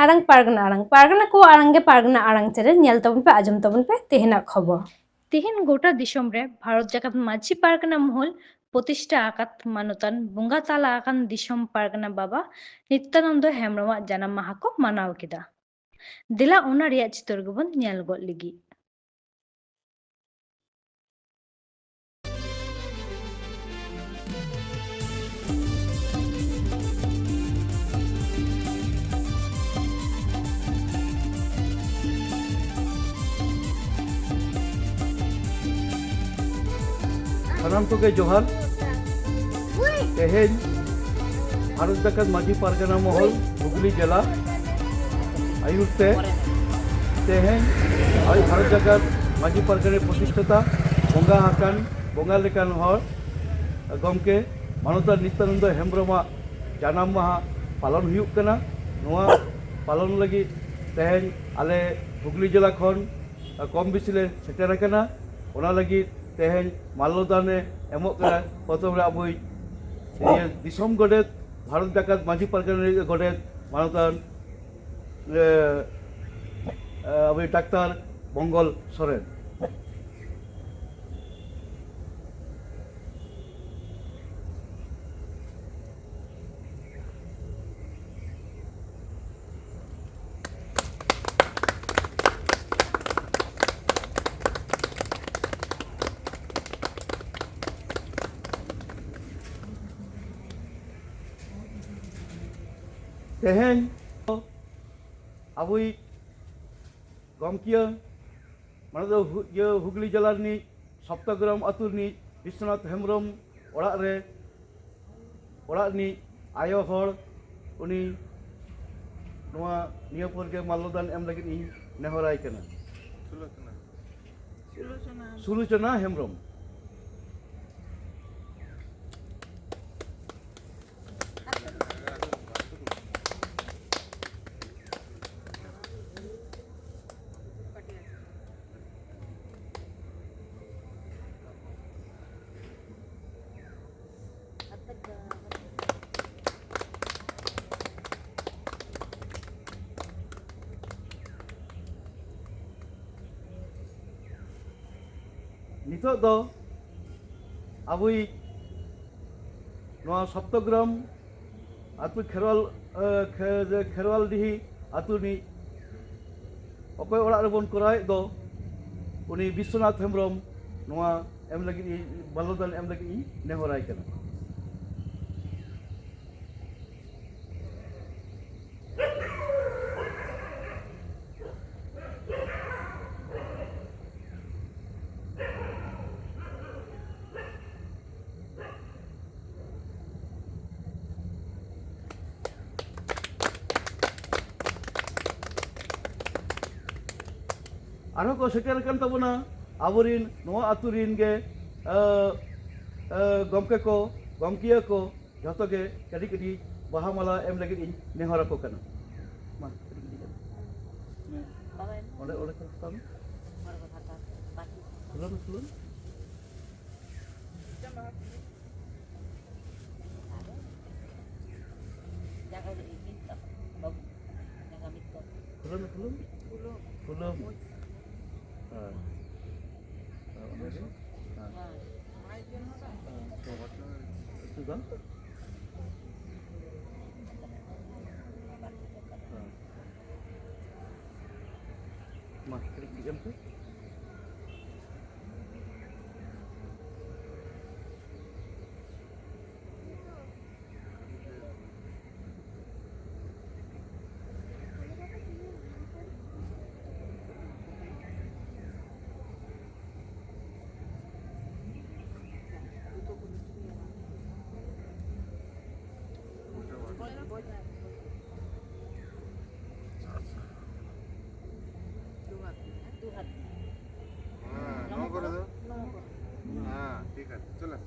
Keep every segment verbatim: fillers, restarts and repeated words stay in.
ᱟᱲᱟᱝ ᱯᱟᱨᱜᱟᱱᱟ ᱟᱲᱟᱝ, ᱯᱟᱨᱜᱟᱱᱟ ᱠᱚᱣᱟᱜ ᱟᱲᱟᱝ ᱜᱮ ᱯᱟᱨᱜᱟᱱᱟ ᱟᱲᱟᱝ ᱪᱮᱱᱮᱞ, ᱧᱮᱞ ᱛᱟᱵᱚᱱ ᱯᱮ, ᱟᱸᱡᱚᱢ ᱛᱟᱵᱚᱱ ᱯᱮ ᱛᱮᱦᱮᱧᱟᱜ ᱠᱷᱚᱵᱚᱨ᱾ ᱛᱮᱦᱮᱧ ᱜᱚᱴᱟ ᱫᱤᱥᱚᱢ ᱨᱮ ᱵᱷᱟᱨᱚᱛ ᱡᱟᱠᱟᱛ ᱢᱟᱹᱡᱷᱤ ᱯᱟᱨᱜᱟᱱᱟ ᱢᱚᱦᱚᱞ ᱯᱨᱚᱛᱤᱥᱴᱷᱟ ᱟᱠᱟᱫ ᱢᱟᱱᱚᱛᱟᱱ ᱵᱚᱸᱜᱟ ᱛᱟᱞᱟ ᱟᱠᱟᱱ ᱫᱤᱥᱚᱢ ᱯᱟᱨᱜᱟᱱᱟ ᱵᱟᱵᱟ ᱱᱤᱛᱭᱟᱱᱚᱱᱫᱚ ᱦᱮᱢᱵᱨᱚᱢᱟᱜ ᱡᱟᱱᱟᱢ ᱢᱟᱦᱟ ᱠᱚ ᱢᱟᱱᱟᱣ ᱠᱮᱫᱟ᱾ ᱫᱮᱞᱟ ᱚᱱᱟ ᱨᱮᱭᱟᱜ ᱪᱤᱛᱟᱹᱨ ᱜᱮᱵᱚᱱ ᱧᱮᱞ ᱜᱚᱫ ᱞᱮᱜᱮ᱾ ᱥᱟᱱᱟᱢ ᱠᱚᱜᱮ ᱡᱚᱦᱟᱨ᱾ ᱛᱮᱦᱮᱧ ᱵᱷᱟᱨᱚᱛ ᱡᱟᱠᱟᱛ ᱢᱟᱹᱡᱷᱤ ᱯᱟᱨᱜᱟᱱᱟ ᱢᱚᱦᱚᱞ ᱦᱩᱜᱽᱞᱤ ᱡᱮᱞᱟ ᱟᱹᱭᱩᱨ ᱛᱮ ᱛᱮᱦᱮᱧ ᱟᱵᱚ ᱵᱷᱟᱨᱚᱛ ᱡᱟᱠᱟᱛ ᱢᱟᱹᱡᱷᱤ ᱯᱟᱨᱜᱟᱱᱟ ᱯᱨᱚᱛᱤᱥᱴᱷᱟᱛᱟ, ᱵᱚᱸᱜᱟ ᱟᱠᱟᱱ, ᱵᱚᱸᱜᱟ ᱞᱮᱠᱟᱱ ᱦᱚᱲ ᱜᱚᱢᱠᱮ ᱢᱟᱱᱚᱛᱟᱱ ᱱᱤᱛᱭᱟᱱᱚᱱᱫᱚ ᱦᱮᱢᱵᱨᱚᱢᱟᱜ ᱡᱟᱱᱟᱢ ᱢᱟᱦᱟ ᱯᱟᱞᱚᱱ ᱦᱩᱭᱩᱜ ᱠᱟᱱᱟ᱾ ᱱᱚᱣᱟ ᱯᱟᱞᱚᱱ ᱞᱟᱹᱜᱤᱫ ᱛᱮᱦᱮᱧ ᱟᱞᱮ ᱦᱩᱜᱽᱞᱤ ᱡᱮᱞᱟ ᱠᱷᱚᱱ ᱠᱚᱢ ᱵᱮᱥᱤ ᱞᱮ ᱥᱮᱴᱮᱨ ᱟᱠᱟᱱᱟ᱾ ᱚᱱᱟ ᱞᱟᱹᱜᱤᱫ ᱛᱮᱦᱮᱧ ᱢᱟᱞᱞᱚ ᱫᱟᱱᱮ ᱮᱢᱚᱜ ᱠᱟᱱᱟ᱾ ᱯᱨᱚᱛᱷᱚᱢ ᱨᱮ ᱟᱵᱚᱭᱤᱡ ᱤᱭᱟᱹ ᱫᱤᱥᱚᱢ ᱜᱚᱰᱮᱛ, ᱵᱷᱟᱨᱚᱛ ᱡᱟᱠᱟᱛ ᱢᱟᱹᱡᱷᱤ ᱯᱟᱨᱜᱟᱱᱟ ᱨᱤᱱᱤᱡ ᱜᱚᱰᱮᱛ ᱢᱟᱱᱚᱛᱟᱱ, ᱮ, ᱮ, ᱟᱵᱚᱭᱤᱡ ᱰᱟᱠᱛᱟᱨ ᱢᱚᱝᱜᱚᱞ ᱥᱚᱨᱮᱱ᱾ ᱛᱮᱦᱮᱧ ᱟᱵᱚᱭᱤᱡ ᱜᱚᱢᱠᱮ, ᱢᱟᱱᱮ ᱫᱚ ᱦᱩ-, ᱤᱭᱟᱹ, ᱦᱩᱜᱽᱞᱤ ᱡᱮᱞᱟ ᱨᱤᱱᱤᱡ ᱥᱚᱯᱛᱚᱜᱨᱟᱢ ᱟᱹᱛᱩ ᱨᱤᱱᱤᱡ ᱵᱤᱥᱥᱚᱱᱟᱛᱷ ᱦᱮᱢᱵᱨᱚᱢ ᱚᱲᱟᱜ ᱨᱮ, ᱚᱲᱟᱜ ᱨᱤᱱᱤᱡ ᱟᱭᱳ ᱦᱚᱲ, ᱩᱱᱤ ᱱᱚᱣᱟ ᱱᱤᱭᱟᱹ ᱯᱚᱨ ᱜᱮ ᱢᱟᱞᱞᱚᱫᱟᱱ ᱮᱢ ᱞᱟᱹᱜᱤᱫ ᱤᱧ ᱱᱮᱦᱚᱨᱟᱭ ᱠᱟᱱᱟ᱾ ᱥᱩᱞᱳᱪᱚᱱᱟ᱾ ᱥᱩᱞᱳᱪᱚᱱᱟ ᱦᱮᱢᱵᱨᱚᱢ᱾ ᱱᱤᱛᱚᱜ ᱫᱚ ᱟᱵᱚᱭᱤᱡ ᱱᱚᱣᱟ ᱥᱚᱯᱛᱚᱜᱨᱟᱢ ᱟᱹᱛᱩ ᱠᱷᱮᱨᱣᱟᱞ, ᱮ, ᱠᱷᱮ-, ᱠᱷᱮᱨᱣᱟᱞᱰᱤᱦᱤ ᱟᱹᱛᱩ ᱨᱤᱱᱤᱡ ᱚᱠᱚᱭ ᱚᱲᱟᱜ ᱨᱮᱵᱚᱱ ᱠᱚᱨᱟᱣᱮᱫ ᱫᱚ, ᱩᱱᱤ ᱵᱤᱥᱥᱚᱱᱟᱛᱷ ᱦᱮᱢᱵᱨᱚᱢ ᱱᱚᱣᱟ ᱮᱢ ᱞᱟᱹᱜᱤᱫ ᱤᱧ, ᱵᱟᱞᱚᱫᱟᱱ ᱮᱢ ᱞᱟᱹᱜᱤᱫ ᱤᱧ ᱱᱮᱦᱚᱨᱟᱭ ᱠᱟᱱᱟ᱾ ᱟᱨᱦᱚᱸ ᱠᱚ ᱥᱮᱴᱮᱨ ᱟᱠᱟᱱ ᱛᱟᱵᱚᱱᱟ ᱟᱵᱚᱨᱤᱱ ᱱᱚᱣᱟ ᱟᱹᱛᱩ ᱨᱤᱱ ᱜᱮ, ᱮ, ᱮ, ᱜᱚᱢᱠᱮ ᱠᱚ, ᱜᱚᱢᱠᱤᱭᱟᱹ ᱠᱚ, ᱡᱷᱚᱛᱚ ᱜᱮ ᱠᱟᱹᱴᱤᱡ ᱠᱟᱹᱴᱤᱡ ᱵᱟᱦᱟ ᱢᱟᱞᱟ ᱮᱢ ᱞᱟᱹᱜᱤᱫ ᱤᱧ ᱱᱮᱦᱚᱨ ᱟᱠᱚ ᱠᱟᱱᱟ᱾ ᱢᱟ, ᱠᱟᱹᱴᱤᱡ ᱠᱟᱹᱴᱤᱡ ᱮᱢ᱾ ᱦᱮᱸ᱾ ᱚᱸᱰᱮ, ᱚᱸᱰᱮ ᱠᱷᱚᱱ ᱦᱟᱛᱟᱣ ᱢᱮ᱾ ᱠᱷᱩᱞᱟᱹᱣ ᱢᱮ, ᱠᱷᱩᱞᱟᱹᱣ ᱢᱮ᱾ ᱡᱟᱸᱜᱟ ᱫᱚ ᱢᱤᱫ ᱛᱟᱢᱟ, ᱵᱟᱹᱵᱩ᱾ ᱡᱟᱸᱜᱟ ᱢᱤᱫ ᱛᱟᱢᱟ᱾ ᱠᱷᱩᱞᱟᱹᱣ ᱢᱮ, ᱠᱷᱩᱞᱟᱹᱣ ᱢᱮ᱾ ᱠᱷᱩᱞᱟᱹᱣ᱾ ᱠᱷᱩᱞᱟᱹᱣ ᱢᱮ᱾ ᱦᱮᱸ᱾ ᱦᱮᱸ, ᱚᱸᱰᱮ ᱜᱮ᱾ ᱦᱮᱸ᱾ ᱦᱮᱸ᱾ ᱦᱮᱸ, ᱛᱚ, ᱮᱠᱴᱩ ᱜᱟᱱ᱾ ᱦᱮᱸ᱾ ᱢᱟ, ᱠᱟᱹᱴᱤᱡ ᱠᱟᱹᱴᱤᱡ ᱮᱢ ᱯᱮ᱾ ᱦᱮᱸ, ᱱᱚᱣᱟ ᱠᱚᱨᱮ ᱫᱚ? ᱦᱮᱸ, ᱴᱷᱤᱠ ᱟᱪᱷᱮ, ᱪᱚᱞᱚ᱾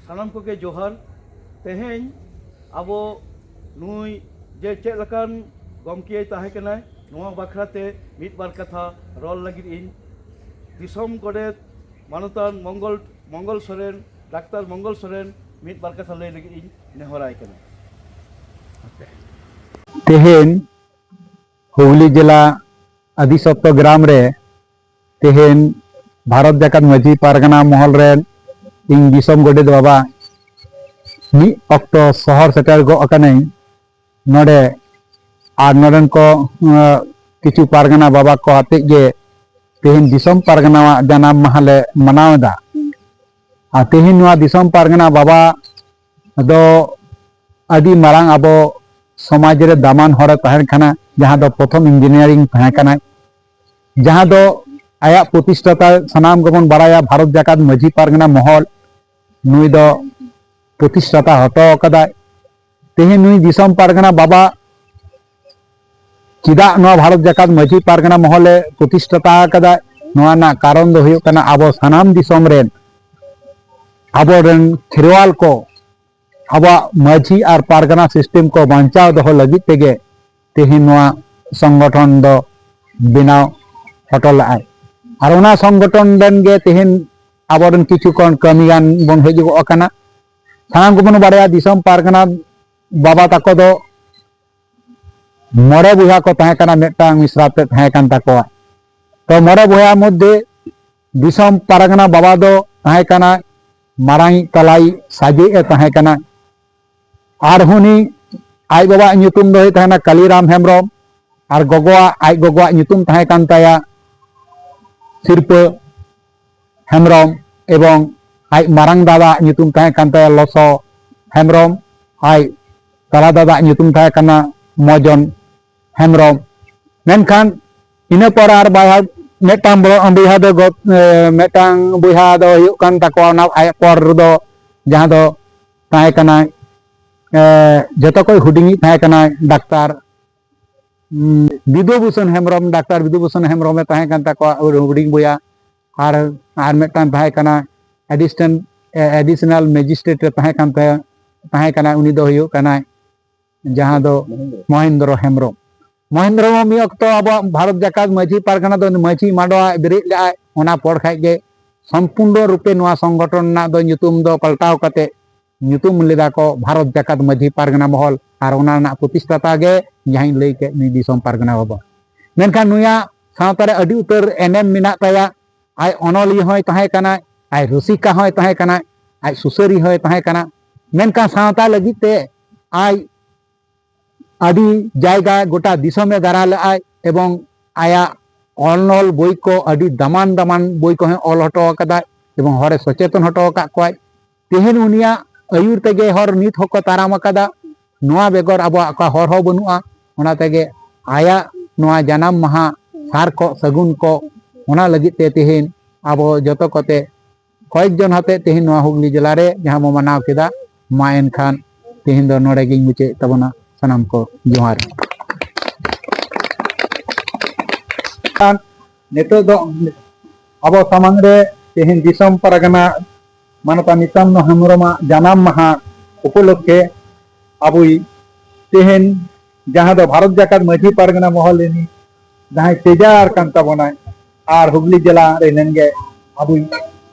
ᱥᱟᱱᱟᱢ ᱠᱚᱜᱮ ᱡᱚᱦᱟᱨ᱾ ᱛᱮᱦᱮᱧ ᱟᱵᱚ ᱱᱩᱭ ᱡᱮ ᱪᱮᱫ ᱞᱮᱠᱟᱱ ᱜᱚᱢᱠᱮᱭ ᱛᱟᱦᱮᱸ ᱠᱟᱱᱟᱭ, ᱱᱚᱣᱟ ᱵᱟᱠᱷᱨᱟ ᱛᱮ ᱢᱤᱫ ᱵᱟᱨ ᱠᱟᱛᱷᱟ ᱨᱚᱲ ᱞᱟᱹᱜᱤᱫ ᱤᱧ ᱫᱤᱥᱚᱢ ᱜᱚᱰᱮᱛ ᱢᱟᱱᱚᱛᱟᱱ ᱢᱚᱝᱜᱚᱞ, ᱢᱚᱝᱜᱚᱞ ᱥᱚᱨᱮᱱ, ᱰᱟᱠᱛᱟᱨ ᱢᱚᱝᱜᱚᱞ ᱥᱚᱨᱮᱱ ᱢᱤᱫ ᱵᱟᱨ ᱠᱟᱛᱷᱟ ᱞᱟᱹᱭ ᱞᱟᱹᱜᱤᱫ ᱤᱧ ᱱᱮᱦᱚᱨᱟᱭ ᱠᱟᱱᱟ᱾ ᱛᱮᱦᱮᱧ ᱦᱩᱜᱽᱞᱤ ᱡᱮᱞᱟ ᱟᱫᱤ ᱥᱚᱛᱛᱚ ᱜᱨᱟᱢ ᱨᱮ ᱛᱮᱦᱮᱧ ᱵᱷᱟᱨᱚᱛ ᱡᱟᱠᱟᱛ ᱢᱟᱹᱡᱷᱤ ᱯᱟᱨᱜᱟᱱᱟ ᱢᱚᱦᱚᱞ ᱨᱮᱱ ᱤᱧ ᱫᱤᱥᱚᱢ ᱜᱚᱰᱮᱛ ᱵᱟᱵᱟ ᱢᱤᱫ ᱚᱠᱛᱚ ᱥᱚᱦᱚᱨ ᱥᱮᱴᱮᱨ ᱜᱚᱜ ᱟᱠᱟᱱᱟᱹᱧ ᱱᱚᱰᱮ᱾ ᱟᱨ ᱱᱚᱰᱮᱱ ᱠᱚ, ᱟᱸ, ᱠᱤᱪᱷᱩ ᱯᱟᱨᱜᱟᱱᱟ ᱵᱟᱵᱟ ᱠᱚ ᱟᱛᱮᱡ ᱜᱮ ᱛᱮᱦᱮᱧ ᱫᱤᱥᱚᱢ ᱯᱟᱨᱜᱟᱱᱟᱣᱟᱜ ᱡᱟᱱᱟᱢ ᱢᱟᱦᱟ ᱞᱮ ᱢᱟᱱᱟᱣ ᱮᱫᱟ᱾ ᱟᱨ ᱛᱮᱦᱮᱧ ᱱᱚᱣᱟ ᱫᱤᱥᱚᱢ ᱯᱟᱨᱜᱟᱱᱟ ᱵᱟᱵᱟ ᱫᱚ ᱟᱹᱰᱤ ᱢᱟᱨᱟᱝ ᱟᱵᱚ ᱥᱚᱢᱟᱡᱽ ᱨᱮ ᱫᱟᱢᱟᱱ ᱦᱚᱲᱮ ᱛᱟᱦᱮᱸ ᱠᱟᱱᱟ, ᱡᱟᱦᱟᱸ ᱫᱚ ᱯᱨᱚᱛᱷᱚᱢ ᱤᱧᱡᱤᱱᱤᱭᱟᱨᱤᱝ ᱛᱟᱦᱮᱸ ᱠᱟᱱᱟᱭ, ᱡᱟᱦᱟᱸ ᱫᱚ ᱟᱭᱟᱜ ᱯᱨᱚᱛᱤᱥᱴᱷᱟᱛᱟ ᱥᱟᱱᱟᱢ ᱜᱮᱵᱚᱱ ᱵᱟᱲᱟᱭᱟ, ᱵᱷᱟᱨᱚᱛ ᱡᱟᱠᱟᱛ ᱢᱟᱹᱡᱷᱤ ᱯᱟᱨᱜᱟᱱᱟ ᱢᱚᱦᱚᱞ ᱱᱩᱭ ᱫᱚ ᱯᱨᱚᱛᱤᱥᱴᱷᱟᱛᱟ ᱦᱚᱴᱚ ᱟᱠᱟᱫᱟᱭ᱾ ᱛᱮᱦᱮᱧ ᱱᱩᱭ ᱫᱤᱥᱚᱢ ᱯᱟᱨᱜᱟᱱᱟ ᱵᱟᱵᱟ ᱪᱮᱫᱟᱜ ᱱᱚᱣᱟ ᱵᱷᱟᱨᱚᱛ ᱡᱟᱠᱟᱛ ᱢᱟᱹᱡᱷᱤ ᱯᱟᱨᱜᱟᱱᱟ ᱢᱚᱦᱚᱞᱮ ᱯᱨᱚᱛᱤᱥᱴᱷᱟᱛᱟ ᱟᱠᱟᱫᱟ, ᱱᱚᱣᱟ ᱨᱮᱱᱟᱜ ᱠᱟᱨᱚᱱ ᱫᱚ ᱦᱩᱭᱩᱜ ᱠᱟᱱᱟ ᱟᱵᱚ ᱥᱟᱱᱟᱢ ᱫᱤᱥᱚᱢ ᱨᱮᱱ ᱟᱵᱚᱨᱮᱱ ᱠᱷᱮᱨᱣᱟᱞ ᱠᱚ ᱟᱵᱚᱣᱟᱜ ᱢᱟᱹᱡᱷᱤ ᱟᱨ ᱯᱟᱨᱜᱟᱱᱟ ᱥᱤᱥᱴᱮᱢ ᱠᱚ ᱵᱟᱧᱪᱟᱣ ᱫᱚᱦᱚ ᱞᱟᱹᱜᱤᱫ ᱛᱮᱜᱮ ᱛᱮᱦᱮᱧ ᱱᱚᱣᱟ ᱥᱚᱝᱜᱚᱴᱷᱚᱱ ᱫᱚ ᱵᱮᱱᱟᱣ ᱦᱚᱴᱚ ᱞᱮᱫᱟᱭ᱾ ᱟᱨ ᱚᱱᱟ ᱥᱚᱝᱜᱚᱴᱷᱚᱱ ᱨᱮᱱ ᱜᱮ ᱛᱮᱦᱮᱧ ᱟᱵᱚᱨᱮᱱ ᱠᱤᱪᱷᱩ ᱠᱚ ᱠᱟᱹᱢᱤᱭᱟᱱ ᱵᱚᱱ ᱦᱮᱡᱩᱜᱚᱜ ᱠᱟᱱᱟ᱾ ᱥᱟᱱᱟᱢ ᱠᱚᱵᱚᱱ ᱵᱟᱲᱟᱭᱟ ᱫᱤᱥᱚᱢ ᱯᱟᱨᱜᱟᱱᱟ ᱵᱟᱵᱟ ᱛᱟᱠᱚ ᱫᱚ ᱢᱚᱬᱮ ᱵᱚᱭᱦᱟ ᱠᱚ ᱛᱟᱦᱮᱸ ᱠᱟᱱᱟ, ᱢᱤᱫᱴᱟᱝ ᱢᱤᱥᱨᱟ ᱛᱮ ᱛᱟᱦᱮᱸ ᱠᱟᱱ ᱛᱟᱠᱚᱣᱟ᱾ ᱛᱚ ᱢᱚᱬᱮ ᱵᱚᱭᱦᱟ ᱢᱚᱫᱽᱫᱷᱮ ᱫᱤᱥᱚᱢ ᱯᱟᱨᱜᱟᱱᱟ ᱵᱟᱵᱟ ᱫᱚ ᱛᱟᱦᱮᱸ ᱠᱟᱱᱟ ᱢᱟᱨᱟᱝᱤᱡ ᱛᱟᱞᱟᱭᱤᱡ ᱥᱟᱡᱮ ᱮ ᱛᱟᱦᱮᱸ ᱠᱟᱱᱟ᱾ ᱟᱨ ᱩᱱᱤ ᱟᱡ ᱵᱟᱵᱟᱣᱟᱜ ᱧᱩᱛᱩᱢ ᱫᱚ ᱦᱩᱭᱩᱜ ᱛᱟᱦᱮᱱᱟ ᱠᱟᱞᱤᱨᱟᱢ ᱦᱮᱢᱵᱨᱚᱢ, ᱟᱨ ᱜᱚᱜᱚᱣᱟᱜ, ᱟᱡ ᱜᱚᱜᱚᱣᱟᱜ ᱧᱩᱛᱩᱢ ᱛᱟᱦᱮᱸ ᱠᱟᱱ ᱛᱟᱭᱟ ᱥᱤᱨᱯᱟᱹ ᱦᱮᱢᱵᱨᱚᱢ, ᱮᱵᱚᱝ ᱟᱡ ᱢᱟᱨᱟᱝ ᱫᱟᱫᱟᱣᱟᱜ ᱧᱩᱛᱩᱢ ᱛᱟᱦᱮᱸ ᱠᱟᱱ ᱛᱟᱭᱟ ᱞᱚᱥᱚ ᱦᱮᱢᱵᱨᱚᱢ, ᱟᱡ ᱛᱟᱞᱟ ᱫᱟᱫᱟᱣᱟᱜ ᱧᱩᱛᱩᱢ ᱛᱟᱦᱮᱸ ᱠᱟᱱᱟ ᱢᱚᱡᱚᱱ ᱦᱮᱢᱵᱨᱚᱢ᱾ ᱢᱮᱱᱠᱷᱟᱱ ᱤᱱᱟᱹ ᱯᱚᱨ ᱟᱨ ᱵᱟᱨ ᱢᱤᱫᱴᱟᱝ ᱵᱚ-, ᱵᱚᱭᱦᱟ ᱫᱚ ᱜᱚ-, ᱮ, ᱢᱤᱫᱴᱟᱝ ᱵᱚᱭᱦᱟ ᱫᱚ ᱦᱩᱭᱩᱜ ᱠᱟᱱ ᱛᱟᱠᱚᱣᱟ ᱚᱱᱟ ᱟᱭᱟᱜ ᱯᱚᱨ ᱨᱮᱫᱚ ᱡᱟᱦᱟᱸ ᱫᱚ ᱛᱟᱦᱮᱸ ᱠᱟᱱᱟᱭ, ᱮ, ᱡᱚᱛᱚ ᱠᱷᱚᱱ ᱦᱩᱰᱤᱧᱤᱡ ᱛᱟᱦᱮᱸ ᱠᱟᱱᱟᱭ ᱰᱟᱠᱛᱟᱨ, ᱩᱢ, ᱵᱤᱫᱩ ᱵᱷᱩᱥᱚᱱ ᱦᱮᱢᱵᱨᱚᱢ, ᱰᱟᱠᱛᱟᱨ ᱵᱤᱫᱩ ᱵᱷᱩᱥᱚᱱ ᱦᱮᱢᱵᱨᱚᱢ ᱮ ᱛᱟᱦᱮᱸ ᱠᱟᱱ ᱛᱟᱠᱚᱣᱟ ᱦᱩᱰᱤᱧ ᱵᱚᱭᱦᱟ᱾ ᱟᱨ, ᱟᱨ ᱢᱤᱫᱴᱟᱝ ᱛᱟᱦᱮᱸ ᱠᱟᱱᱟ ᱮᱰᱤᱥᱴᱮᱱ-, ᱮ, ᱮᱰᱤᱥᱚᱱᱟᱞ ᱢᱮᱡᱤᱥᱴᱨᱮᱴ ᱨᱮ ᱛᱟᱦᱮᱸ ᱠᱟᱱ ᱛᱟᱭᱟ, ᱛᱟᱦᱮᱸ ᱠᱟᱱᱟ, ᱩᱱᱤ ᱫᱚ ᱦᱩᱭᱩᱜ ᱠᱟᱱᱟᱭ ᱡᱟᱦᱟᱸ ᱫᱚ ᱢᱚᱦᱮᱱᱫᱨᱚ ᱦᱮᱢᱵᱨᱚᱢ᱾ ᱢᱚᱦᱮᱱᱫᱨᱚ ᱦᱚᱸ ᱢᱤᱫ ᱚᱠᱛᱚ ᱟᱵᱚᱣᱟᱜ ᱵᱷᱟᱨᱚᱛ ᱡᱟᱠᱟᱛ ᱢᱟᱹᱡᱷᱤ ᱯᱟᱨᱜᱟᱱᱟ ᱫᱚ ᱢᱟᱹᱡᱷᱤ ᱢᱟᱰᱣᱟ ᱵᱮᱨᱮᱫ ᱞᱮᱫᱟᱭ᱾ ᱚᱱᱟ ᱯᱚᱨ ᱠᱷᱟᱡ ᱜᱮ ᱥᱚᱢᱯᱩᱨᱱᱚ ᱨᱩᱯᱮ ᱱᱚᱣᱟ ᱥᱚᱝᱜᱚᱴᱷᱚᱱ ᱨᱮᱱᱟᱜ ᱫᱚ ᱧᱩᱛᱩᱢ ᱫᱚ ᱯᱟᱞᱴᱟᱣ ᱠᱟᱛᱮ ᱧᱩᱛᱩᱢ ᱞᱮᱫᱟ ᱠᱚ ᱵᱷᱟᱨᱚᱛ ᱡᱟᱠᱟᱛ ᱢᱟᱹᱡᱷᱤ ᱯᱟᱨᱜᱟᱱᱟ ᱢᱚᱦᱚᱞ, ᱟᱨ ᱚᱱᱟ ᱨᱮᱱᱟᱜ ᱯᱨᱚᱛᱤᱥᱴᱷᱟᱛᱟ ᱜᱮ ᱡᱟᱦᱟᱸᱧ ᱞᱟᱹᱭ ᱠᱮᱫ, ᱱᱩᱭ ᱫᱤᱥᱚᱢ ᱯᱟᱨᱜᱟᱱᱟ ᱵᱟᱵᱟ᱾ ᱢᱮᱱᱠᱷᱟᱱ ᱱᱩᱭᱟᱜ ᱥᱟᱶᱛᱟ ᱨᱮ ᱟᱹᱰᱤ ᱩᱛᱟᱹᱨ ᱮᱱᱮᱢ ᱢᱮᱱᱟᱜ ᱛᱟᱭᱟ᱾ ᱟᱡ ᱚᱱᱚᱞᱤᱭᱟᱹ ᱦᱚᱸᱭ ᱛᱟᱦᱮᱸ ᱠᱟᱱᱟᱭ, ᱟᱡ ᱨᱩᱥᱤᱠᱟ ᱦᱚᱸᱭ ᱛᱟᱦᱮᱸ ᱠᱟᱱᱟᱭ, ᱟᱡ ᱥᱩᱥᱟᱹᱨᱤᱭᱟᱹ ᱦᱚᱸᱭ ᱛᱟᱦᱮᱸ ᱠᱟᱱᱟ᱾ ᱢᱮᱱᱠᱷᱟᱱ ᱥᱟᱶᱛᱟ ᱞᱟᱹᱜᱤᱫ ᱛᱮ ᱟᱡ ᱟᱹᱰᱤ ᱡᱟᱭᱜᱟ ᱜᱚᱴᱟ ᱫᱤᱥᱚᱢᱮ ᱫᱟᱬᱟ ᱞᱮᱫᱟᱭ, ᱮᱵᱚᱝ ᱟᱭᱟᱜ ᱚᱞ ᱱᱚᱞ ᱵᱳᱭ ᱠᱚ ᱟᱹᱰᱤ ᱫᱟᱢᱟᱱ ᱫᱟᱢᱟᱱ ᱵᱳᱭ ᱠᱚᱦᱚᱸ ᱚᱞ ᱦᱚᱴᱚ ᱟᱠᱟᱫᱟᱭ, ᱮᱵᱚᱝ ᱦᱚᱲᱮ ᱥᱚᱪᱮᱛᱚᱱ ᱦᱚᱴᱚ ᱟᱠᱟᱫ ᱠᱚᱣᱟᱭ᱾ ᱛᱮᱦᱮᱧ ᱩᱱᱤᱭᱟᱜ ᱟᱹᱭᱩᱨ ᱛᱮᱜᱮ ᱦᱚᱲ ᱱᱤᱛ ᱦᱚᱸᱠᱚ ᱛᱟᱲᱟᱢ ᱟᱠᱟᱫᱟ᱾ ᱱᱚᱣᱟ ᱵᱮᱜᱚᱨ ᱟᱵᱚᱣᱟᱜ ᱚᱠᱟ ᱦᱚᱨ ᱦᱚᱸ ᱵᱟᱹᱱᱩᱜᱼᱟ᱾ ᱚᱱᱟ ᱛᱮᱜᱮ ᱟᱭᱟᱜ ᱱᱚᱣᱟ ᱡᱟᱱᱟᱢ ᱢᱟᱦᱟ ᱥᱟᱨ ᱠᱚ ᱥᱟᱹᱜᱩᱱ ᱠᱚ, ᱚᱱᱟ ᱞᱟᱹᱜᱤᱫ ᱛᱮ ᱛᱮᱦᱮᱧ ᱟᱵᱚ ᱡᱚᱛᱚ ᱠᱚᱛᱮ ᱠᱚᱭᱮᱠ ᱡᱚᱱ ᱦᱟᱛᱮ ᱛᱮᱦᱮᱧ ᱱᱚᱣᱟ ᱦᱩᱜᱽᱞᱤ ᱡᱮᱞᱟ ᱨᱮ ᱡᱟᱦᱟᱸ ᱵᱚ ᱢᱟᱱᱟᱣ ᱠᱮᱫᱟ᱾ ᱢᱟ ᱮᱱᱠᱷᱟᱱ ᱛᱮᱦᱮᱧ ᱫᱚ ᱱᱚᱰᱮ ᱜᱤᱧ ᱢᱩᱪᱟᱹᱫ ᱛᱟᱵᱚᱱᱟ᱾ ᱥᱟᱱᱟᱢ ᱠᱚ ᱡᱚᱦᱟᱨ᱾ ᱱᱤᱛᱚᱜ ᱫᱚ ᱟᱵᱚ ᱥᱟᱢᱟᱝ ᱨᱮ ᱛᱮᱦᱮᱧ ᱫᱤᱥᱚᱢ ᱯᱟᱨᱜᱟᱱᱟ ᱢᱟᱱᱚᱛᱟᱱ ᱱᱤᱛᱟᱱᱫᱚ ᱦᱮᱢᱵᱨᱚᱢᱟᱜ ᱡᱟᱱᱟᱢ ᱢᱟᱦᱟ ᱩᱯᱚᱞᱚᱠᱠᱷᱮ ᱟᱵᱚᱭᱤᱡ ᱛᱮᱦᱮᱧ ᱡᱟᱦᱟᱸ ᱫᱚ ᱵᱷᱟᱨᱚᱛ ᱡᱟᱠᱟᱛ ᱢᱟᱹᱡᱷᱤ ᱯᱟᱨᱜᱟᱱᱟ ᱢᱚᱦᱚᱞ ᱨᱤᱱᱤᱡ ᱡᱟᱦᱟᱸᱭ ᱛᱮᱡᱟᱨ ᱠᱟᱱ ᱛᱟᱵᱚᱱᱟᱭ, ᱟᱨ ᱦᱩᱜᱽᱞᱤ ᱡᱮᱞᱟ ᱨᱮᱱ ᱜᱮ ᱟᱵᱚᱭᱤᱡ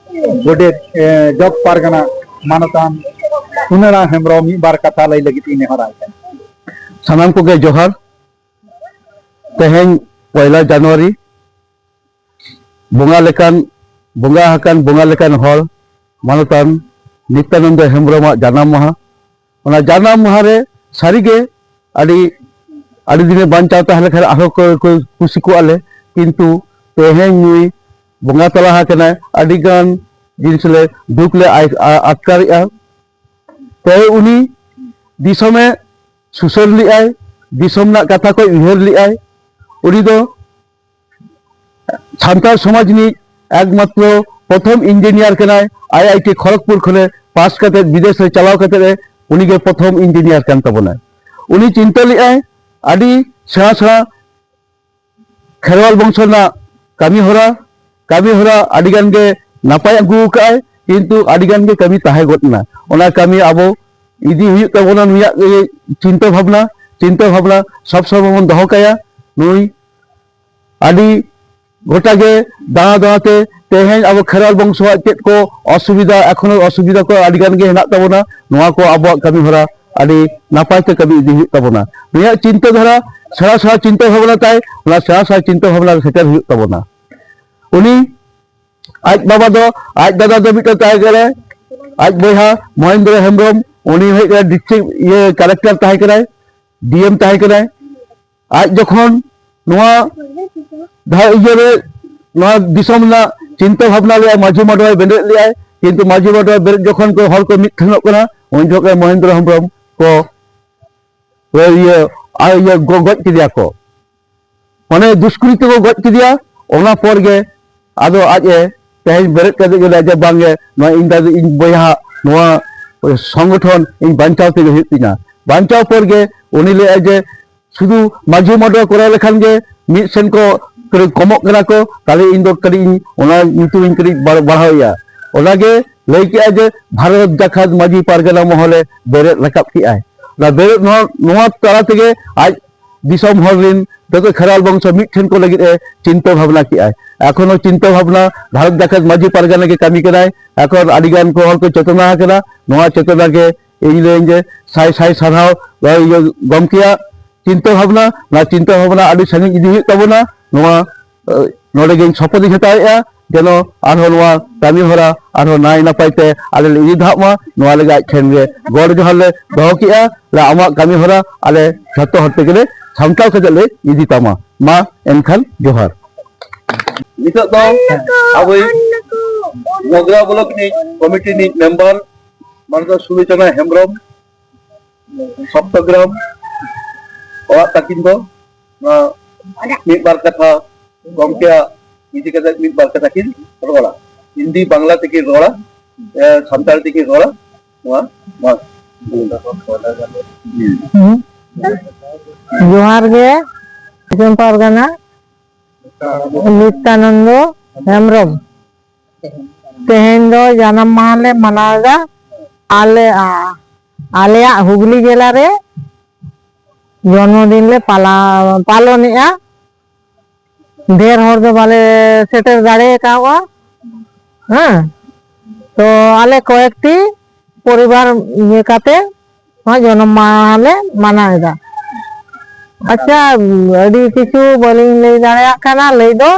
ᱜᱚᱰᱮᱛ, ᱮ, ᱡᱚᱜᱽ ᱯᱟᱨᱜᱟᱱᱟ ᱢᱟᱱᱚᱛᱟᱱ ᱥᱩᱱᱟᱹᱨᱟᱢ ᱦᱮᱢᱵᱨᱚᱢ ᱢᱤᱫ ᱵᱟᱨ ᱠᱟᱛᱷᱟ ᱞᱟᱹᱭ ᱞᱟᱹᱜᱤᱫ ᱤᱧ ᱱᱮᱦᱚᱨᱟᱭ ᱠᱟᱱᱟ᱾ ᱥᱟᱱᱟᱢ ᱠᱚᱜᱮ ᱡᱚᱦᱟᱨ᱾ ᱛᱮᱦᱮᱧ ᱯᱚᱭᱞᱟ ᱡᱟᱱᱩᱣᱟᱨᱤ, ᱵᱚᱸᱜᱟ ᱞᱮᱠᱟᱱ, ᱵᱚᱸᱜᱟ ᱟᱠᱟᱱ ᱵᱚᱸᱜᱟ ᱞᱮᱠᱟᱱ ᱦᱚᱲ ᱢᱟᱱᱚᱛᱟᱱ ᱱᱤᱛᱭᱟᱱᱚᱱᱫᱚ ᱦᱮᱢᱵᱨᱚᱢᱟᱜ ᱡᱟᱱᱟᱢ ᱢᱟᱦᱟ᱾ ᱚᱱᱟ ᱡᱟᱱᱟᱢ ᱢᱟᱦᱟ ᱨᱮ ᱥᱟᱹᱨᱤᱜᱮ ᱟᱹᱰᱤ, ᱟᱹᱰᱤ ᱫᱤᱱᱮ ᱵᱟᱧᱪᱟᱣ ᱛᱟᱦᱮᱸ ᱞᱮᱠᱷᱟᱱ ᱟᱨᱦᱚᱸ ᱠᱚ, ᱠᱚ ᱠᱩᱥᱤ ᱠᱚᱜᱼᱟ ᱞᱮ, ᱠᱤᱱᱛᱩ ᱛᱮᱦᱮᱧ ᱱᱩᱭ ᱵᱚᱸᱜᱟ ᱛᱟᱞᱟ ᱟᱠᱟᱱᱟᱭ, ᱟᱹᱰᱤ ᱜᱟᱱ ᱡᱤᱱᱤᱥ ᱞᱮ ᱫᱩᱠ ᱞᱮ ᱟᱭ-, ᱟ-, ᱟᱴᱠᱟᱨᱮᱜᱼᱟ᱾ ᱛᱮ ᱩᱱᱤ ᱫᱤᱥᱚᱢᱮ ᱥᱩᱥᱟᱹᱨ ᱞᱮᱜᱼᱟᱭ, ᱫᱤᱥᱚᱢ ᱨᱮᱱᱟᱜ ᱠᱟᱛᱷᱟ ᱠᱚᱭ ᱩᱭᱦᱟᱹᱨ ᱞᱮᱜᱼᱟᱭ᱾ ᱩᱱᱤ ᱫᱚ ᱥᱟᱱᱛᱟᱲ ᱥᱚᱢᱟᱡᱽ ᱨᱤᱱᱤᱡ ᱮᱠᱢᱟᱛᱨᱚ ᱯᱨᱚᱛᱷᱚᱢ ᱤᱧᱡᱤᱱᱤᱭᱟᱨ ᱠᱟᱱᱟᱭ᱾ ᱟᱭ ᱟᱭ ᱴᱤ ᱠᱷᱚᱲᱚᱜᱽᱯᱩᱨ ᱠᱷᱚᱱᱮ ᱯᱟᱥ ᱠᱟᱛᱮ ᱵᱤᱫᱮᱥ ᱨᱮ ᱪᱟᱞᱟᱣ ᱠᱟᱛᱮ ᱮ, ᱩᱱᱤᱜᱮ ᱯᱨᱚᱛᱷᱚᱢ ᱤᱧᱡᱤᱱᱤᱭᱟᱨ ᱠᱟᱱ ᱛᱟᱵᱚᱱᱟᱭ᱾ ᱩᱱᱤ ᱪᱤᱱᱛᱟᱹ ᱞᱮᱜᱼᱟᱭ ᱟᱹᱰᱤ ᱥᱮᱬᱟ ᱥᱮᱬᱟ ᱠᱷᱮᱨᱣᱟᱞ ᱵᱚᱝᱥᱚ ᱨᱮᱱᱟᱜ ᱠᱟᱹᱢᱤ ᱦᱚᱨᱟ, ᱠᱟᱹᱢᱤ ᱦᱚᱨᱟ ᱟᱹᱰᱤ ᱜᱟᱱ ᱜᱮ ᱱᱟᱯᱟᱭ ᱟᱹᱜᱩ ᱟᱠᱟᱫᱼᱟᱭ, ᱠᱤᱱᱛᱩ ᱟᱹᱰᱤ ᱜᱟᱱ ᱜᱮ ᱠᱟᱹᱢᱤ ᱛᱟᱦᱮᱸ ᱜᱚᱫ ᱮᱱᱟ᱾ ᱚᱱᱟ ᱠᱟᱹᱢᱤ ᱟᱵᱚ ᱤᱫᱤ ᱦᱩᱭᱩᱜ ᱛᱟᱵᱚᱱᱟ᱾ ᱱᱩᱭᱟᱜ ᱜᱮ ᱪᱤᱱᱛᱟᱹ ᱵᱷᱟᱵᱽᱱᱟ, ᱪᱤᱱᱛᱟᱹ ᱵᱷᱟᱵᱽᱱᱟ ᱥᱚᱵ ᱥᱚᱢᱚᱭ ᱵᱚᱱ ᱫᱚᱦᱚ ᱠᱟᱭᱟ᱾ ᱱᱩᱭ ᱟᱹᱰᱤ ᱜᱚᱴᱟ ᱜᱮ ᱫᱟᱬᱟ ᱫᱟᱬᱟ ᱛᱮ ᱛᱮᱦᱮᱧ ᱟᱵᱚ ᱠᱷᱮᱨᱣᱟᱞ ᱵᱚᱝᱥᱚᱣᱟᱜ ᱪᱮᱫ ᱠᱚ ᱚᱥᱩᱵᱤᱫᱷᱟ, ᱮᱠᱷᱚᱱᱳ ᱚᱥᱩᱵᱤᱫᱷᱟ ᱠᱚ ᱟᱹᱰᱤ ᱜᱟᱱ ᱜᱮ ᱦᱮᱱᱟᱜ ᱛᱟᱵᱚᱱᱟ, ᱱᱚᱣᱟ ᱠᱚ ᱟᱵᱚᱣᱟᱜ ᱠᱟᱹᱢᱤ ᱦᱚᱨᱟ ᱟᱹᱰᱤ ᱱᱟᱯᱟᱭ ᱛᱮ ᱠᱟᱹᱢᱤ ᱤᱫᱤ ᱦᱩᱭᱩᱜ ᱛᱟᱵᱚᱱᱟ᱾ ᱱᱩᱭᱟᱜ ᱪᱤᱱᱛᱟᱹ ᱫᱷᱟᱨᱟ ᱥᱮᱬᱟ ᱥᱮᱬᱟ ᱪᱤᱱᱛᱟᱹ ᱵᱷᱟᱵᱽᱱᱟ ᱛᱟᱭ, ᱚᱱᱟ ᱥᱮᱬᱟ ᱥᱮᱬᱟ ᱪᱤᱱᱛᱟᱹ ᱵᱷᱟᱵᱽᱱᱟ ᱨᱮ ᱥᱮᱴᱮᱨ ᱦᱩᱭᱩᱜ ᱛᱟᱵᱚᱱᱟ᱾ ᱩᱱᱤ ᱟᱡ ᱵᱟᱵᱟ ᱫᱚ, ᱟᱡ ᱫᱟᱫᱟ ᱫᱚ ᱢᱤᱫᱴᱮᱱ ᱛᱟᱦᱮᱸ ᱠᱟᱱᱟᱭ, ᱟᱡ ᱵᱚᱭᱦᱟ ᱢᱚᱦᱮᱱᱫᱨᱚ ᱦᱮᱢᱵᱨᱚᱢ, ᱩᱱᱤ ᱦᱩᱭᱩᱜ ᱠᱟᱱᱟ ᱰᱤᱥᱴᱨᱤᱠᱴ ᱤᱭᱟᱹ ᱠᱟᱞᱮᱠᱴᱚᱨ ᱛᱟᱦᱮᱸ ᱠᱟᱱᱟᱭ, ᱰᱤ ᱮᱢ ᱛᱟᱦᱮᱸ ᱠᱟᱱᱟᱭ᱾ ᱟᱡ ᱡᱚᱠᱷᱚᱱ ᱱᱚᱣᱟ ᱫᱷᱟ-, ᱤᱭᱟᱹ ᱨᱮ, ᱱᱚᱣᱟ ᱫᱤᱥᱚᱢ ᱨᱮᱱᱟᱜ ᱪᱤᱱᱛᱟᱹ ᱵᱷᱟᱵᱽᱱᱟ ᱞᱮᱫᱟᱭ, ᱢᱟᱹᱡᱷᱤ ᱢᱟᱰᱣᱟᱭ ᱵᱮᱨᱮᱫ ᱞᱮᱫᱟᱭ, ᱠᱤᱱᱛᱩ ᱢᱟᱹᱡᱷᱤ ᱢᱟᱰᱣᱟ ᱵᱮᱨᱮᱫ ᱡᱚᱠᱷᱚᱱ ᱠᱚ ᱦᱚᱲ ᱠᱚ ᱢᱤᱫ ᱴᱷᱮᱱᱚᱜ ᱠᱟᱱᱟ, ᱩᱱ ᱡᱚᱠᱷᱚᱱ ᱢᱚᱦᱮᱱᱫᱨᱚ ᱦᱮᱢᱵᱨᱚᱢ ᱠᱚ ᱤᱭᱟᱹ, ᱟᱨ ᱤᱭᱟᱹ ᱜᱚ-, ᱜᱚᱡ ᱠᱮᱫᱮᱭᱟ ᱠᱚ, ᱢᱟᱱᱮ ᱫᱩᱥᱠᱨᱤᱛᱤ ᱠᱚ ᱜᱚᱡ ᱠᱮᱫᱮᱭᱟ᱾ ᱚᱱᱟ ᱯᱚᱨ ᱜᱮ ᱟᱫᱚ ᱟᱡ ᱮ ᱛᱮᱦᱮᱧ ᱵᱮᱨᱮᱫ ᱠᱟᱛᱮ ᱜᱮ ᱞᱟᱹᱭᱟ ᱡᱮ ᱵᱟᱝ ᱜᱮ, ᱱᱚᱣᱟ ᱤᱧ ᱫᱟᱫᱟ, ᱤᱧ ᱵᱚᱭᱦᱟ ᱱᱚᱣᱟ ᱥᱚᱝᱜᱚᱴᱷᱚᱱ ᱤᱧ ᱵᱟᱧᱪᱟᱣ ᱛᱮᱜᱮ ᱦᱩᱭᱩᱜ ᱛᱤᱧᱟ᱾ ᱵᱟᱧᱪᱟᱣ ᱯᱚᱨ ᱜᱮ ᱩᱱᱤ ᱞᱟᱹᱭᱟ ᱡᱮ ᱥᱩᱫᱷᱩ ᱢᱟᱹᱡᱷᱤ ᱢᱟᱰᱣᱟ ᱠᱚᱨᱟᱣ ᱞᱮᱠᱷᱟᱱ ᱜᱮ ᱢᱤᱫ ᱥᱮᱱ ᱠᱚ ᱠᱟᱹᱴᱤᱡ ᱠᱚᱢᱚᱜ ᱠᱟᱱᱟ ᱠᱚ, ᱛᱟᱦᱞᱮ ᱤᱧ ᱫᱚ ᱠᱟᱹᱴᱤᱡ ᱤᱧ ᱚᱱᱟ ᱧᱩᱛᱩᱢ ᱤᱧ ᱠᱟᱹᱴᱤᱡ ᱵᱟᱲ-, ᱵᱟᱲᱦᱟᱣᱮᱭᱟ᱾ ᱚᱱᱟᱜᱮ ᱞᱟᱹᱭ ᱠᱮᱜᱼᱟ ᱡᱮ ᱵᱷᱟᱨᱚᱛ ᱡᱟᱠᱟᱛ ᱢᱟᱹᱡᱷᱤ ᱯᱟᱨᱜᱟᱱᱟ ᱢᱚᱦᱚᱞᱮ ᱵᱮᱨᱮᱫ ᱨᱟᱠᱟᱵ ᱠᱮᱜᱼᱟᱭ᱾ ᱚᱱᱟ ᱵᱮᱨᱮᱫ ᱱᱚᱣᱟ, ᱱᱚᱣᱟ ᱛᱟᱞᱟ ᱛᱮᱜᱮ ᱟᱡ ᱫᱤᱥᱚᱢ ᱦᱚᱲ ᱨᱤᱱ ᱡᱚᱛᱚ ᱠᱷᱮᱨᱣᱟᱞ ᱵᱚᱝᱥᱚ ᱢᱤᱫ ᱴᱷᱮᱱ ᱠᱚ ᱞᱟᱹᱜᱤᱫ ᱮ ᱪᱤᱱᱛᱟᱹ ᱵᱷᱟᱵᱽᱱᱟ ᱠᱮᱜᱼᱟᱭ᱾ ᱮᱠᱷᱚᱱᱳ ᱪᱤᱱᱛᱟᱹ ᱵᱷᱟᱵᱽᱱᱟ ᱵᱷᱟᱨᱚᱛ ᱡᱟᱠᱟᱛ ᱢᱟᱹᱡᱷᱤ ᱯᱟᱨᱜᱟᱱᱟ ᱜᱮ ᱠᱟᱹᱢᱤ ᱠᱟᱱᱟᱭ᱾ ᱮᱠᱷᱚᱱ ᱟᱹᱰᱤ ᱜᱟᱱ ᱠᱚ ᱦᱚᱲ ᱠᱚ ᱪᱮᱛᱱᱟ ᱟᱠᱟᱱᱟ᱾ ᱱᱚᱣᱟ ᱪᱮᱛᱱᱟ ᱜᱮ ᱤᱧ ᱞᱟᱹᱭᱟᱹᱧ ᱡᱮ ᱥᱟᱭ ᱥᱟᱭ ᱥᱟᱨᱦᱟᱣ, ᱤᱭᱟᱹ, ᱜᱚᱢᱠᱮᱭᱟᱜ ᱪᱤᱱᱛᱟᱹ ᱵᱷᱟᱵᱽᱱᱟ, ᱱᱚᱣᱟ ᱪᱤᱱᱛᱟᱹ ᱵᱷᱟᱵᱽᱱᱟ ᱟᱹᱰᱤ ᱥᱟᱺᱜᱤᱧ ᱤᱫᱤ ᱦᱩᱭᱩᱜ ᱛᱟᱵᱚᱱᱟ᱾ ᱱᱚᱣᱟ, ᱮ, ᱱᱚᱰᱮ ᱜᱮᱧ ᱥᱚᱯᱚᱛ ᱤᱧ ᱦᱟᱛᱟᱣᱮᱫᱼᱟ, ᱡᱮᱱᱚ ᱟᱨᱦᱚᱸ ᱱᱚᱣᱟ ᱠᱟᱹᱢᱤ ᱦᱚᱨᱟ ᱟᱨᱦᱚᱸ ᱱᱟᱭ ᱱᱟᱯᱟᱭ ᱛᱮ ᱟᱞᱮ ᱞᱮ ᱤᱫᱤ ᱫᱷᱟᱯ ᱢᱟ᱾ ᱱᱚᱣᱟ ᱞᱟᱹᱜᱤᱫ ᱟᱡ ᱴᱷᱮᱱ ᱜᱮ ᱜᱚᱰ ᱡᱚᱦᱟᱨ ᱞᱮ ᱫᱚᱦᱚ ᱠᱮᱜᱼᱟ᱾ ᱞᱮ ᱟᱢᱟᱜ ᱠᱟᱹᱢᱤ ᱦᱚᱨᱟ ᱟᱞᱮ ᱡᱷᱚᱛᱚ ᱦᱚᱲ ᱛᱮᱜᱮ ᱞᱮ ᱥᱟᱢᱴᱟᱣ ᱠᱟᱛᱮ ᱞᱮ ᱤᱫᱤ ᱛᱟᱢᱟ᱾ ᱢᱟ ᱮᱱᱠᱷᱟᱱ ᱡᱚᱦᱟᱨ᱾ ᱱᱤᱛᱚᱜ ᱫᱚ ᱟᱵᱚᱭᱤᱡ ᱢᱚᱜᱽᱨᱟ ᱵᱞᱚᱠ ᱨᱤᱱᱤᱡ ᱠᱚᱢᱤᱴᱤ ᱨᱤᱱᱤᱡ ᱢᱮᱢᱵᱟᱨ ᱢᱟᱱᱚᱛ ᱥᱩᱞᱳᱪᱚᱱᱟ ᱦᱮᱢᱵᱨᱚᱢ, ᱥᱚᱯᱛᱚᱜᱨᱟᱢ ᱚᱲᱟᱜ ᱛᱟᱹᱠᱤᱱ ᱫᱚ ᱱᱚᱣᱟ ᱢᱤᱫ ᱵᱟᱨ ᱠᱟᱛᱷᱟ ᱜᱚᱢᱠᱮᱭᱟᱜ ᱤᱫᱤ ᱠᱟᱛᱮ ᱢᱤᱫ ᱵᱟᱨ ᱠᱟᱛᱷᱟ ᱠᱤᱱ ᱨᱚᱲᱟ᱾ ᱦᱤᱱᱫᱤ ᱵᱟᱝᱞᱟ ᱛᱮᱠᱤᱱ ᱨᱚᱲᱟ, ᱮ, ᱥᱟᱱᱛᱟᱲᱤ ᱛᱮᱠᱤᱱ ᱨᱚᱲᱟ᱾ ᱱᱚᱣᱟ, ᱱᱚᱣᱟ᱾ ᱡᱚᱦᱟᱨ ᱜᱮ ᱫᱤᱥᱚᱢ ᱯᱟᱨᱜᱟᱱᱟ ᱱᱤᱛᱭᱟᱱᱚᱱᱫᱚ ᱦᱮᱢᱵᱨᱚᱢ᱾ ᱛᱮᱦᱮᱧ ᱫᱚ ᱡᱟᱱᱟᱢ ᱢᱟᱦᱟ ᱞᱮ ᱢᱟᱱᱟᱣ ᱮᱫᱟ᱾ ᱟᱞᱮ, ᱟ-, ᱟᱞᱮᱭᱟᱜ ᱦᱩᱜᱽᱞᱤ ᱡᱮᱞᱟ ᱨᱮ ᱡᱚᱱᱢᱚ ᱫᱤᱱ ᱞᱮ ᱯᱟᱞᱟ-, ᱯᱟᱞᱚᱱᱮᱜᱼᱟ᱾ ᱰᱷᱮᱨ ᱦᱚᱲ ᱫᱚ ᱵᱟᱞᱮ ᱥᱮᱴᱮᱨ ᱫᱟᱲᱮ ᱟᱠᱟᱫᱼᱟ᱾ ᱦᱮᱸ, ᱛᱚ ᱟᱞᱮ ᱠᱚᱭᱮᱠᱴᱤ ᱯᱚᱨᱤᱵᱟᱨ ᱤᱭᱟᱹ ᱠᱟᱛᱮ ᱱᱚᱣᱟ ᱡᱚᱱᱚᱢ ᱢᱟᱦᱟ ᱞᱮ ᱢᱟᱱᱟᱣ ᱮᱫᱟ᱾ ᱟᱪᱪᱷᱟ, ᱟᱹᱰᱤ ᱠᱤᱪᱷᱩ ᱵᱟᱹᱞᱤᱧ ᱞᱟᱹᱭ ᱫᱟᱲᱮᱭᱟᱜ ᱠᱟᱱᱟ ᱞᱟᱹᱭ ᱫᱚ,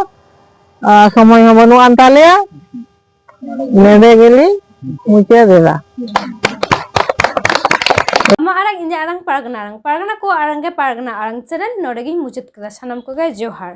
ᱟᱨ ᱥᱚᱢᱚᱭ ᱦᱚᱸ ᱵᱟᱹᱱᱩᱜ ᱟᱱ ᱛᱟᱞᱮᱭᱟ᱾ ᱱᱚᱰᱮ ᱜᱮᱞᱤᱧ ᱢᱩᱪᱟᱹᱫ ᱮᱫᱟ᱾ ᱟᱢᱟᱜ ᱟᱲᱟᱝ ᱤᱧᱟᱹᱜ ᱟᱲᱟᱝ ᱯᱟᱨᱜᱟᱱᱟ ᱟᱲᱟᱝ ᱯᱟᱨᱜᱟᱱᱟ ᱠᱚ ᱟᱲᱟᱝ ᱜᱮ ᱯᱟᱨᱜᱟᱱᱟ ᱟᱲᱟᱝ ᱪᱮᱱᱮᱞ ᱱᱚᱰᱮ ᱜᱤᱧ ᱢᱩᱪᱟᱹᱫ ᱠᱮᱫᱟ᱾ ᱥᱟᱱᱟᱢ ᱠᱚᱜᱮ ᱡᱚᱦᱟᱨ᱾